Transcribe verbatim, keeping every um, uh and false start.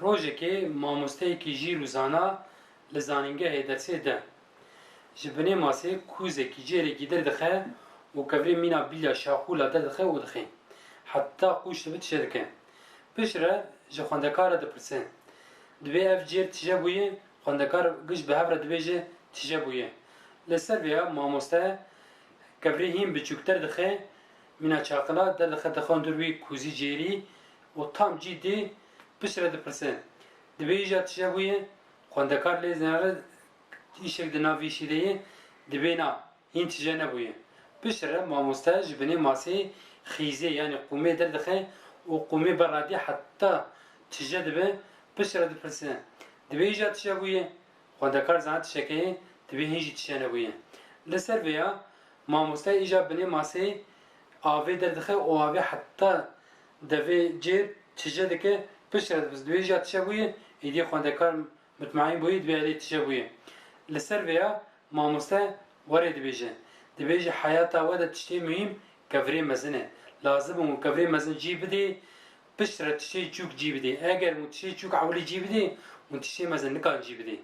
Rojekê mamosteyekî jîr û zana li zanîngehê dersê de. Ji binê masê kûzekî cêrekî derdixe û kevirê mîna bîlya şaxûla derdixe û dixê. Heta qûş dibe tije dike. Piştre ji xwendekar re dipirse. Dibê ev cêr tije bûye, xwendekar giş bi hev re dibêje tije bûye. Li ser vêya mamoste kevirê hîn biçûktir dixe, mîna çaqila derdixe dixwan dûr wî kûzî cêrî û tam cî dê piştre dipirse. Dibê îja tije bûye, xwendekar lê nere, îşek di nav vî şî de ye, dibê na, hîn tije nebûye. Piştre mamoste ji binê masê xîzê, yanî qûmê derdixe û qûmê berradî heta tije dibe, piştre dipirse. Dibê îja tije bûye, xwendekar zana tişeke ye, dibê hîn jî tije nebûye. Li ser vêya, mamoste îja binê masê avê derdixe û avê heta devê cêr tije dike, piştre dipirse. Dibê îja tije bûye, êdî xwendekar mutmaîn bûye, dibê erê tije bûye. Li ser vêya, mamoste werê dibêje. Dibêje heyata we de tiştê muhîm kevirê mezin e. Lazim e hûn kevirê mezin cî bidê, piştre tiştê çûk cî bidê. Eger hûn tiştê çûk ewilî cî bidê, hûn tiştê mezin nikarin cî bidê.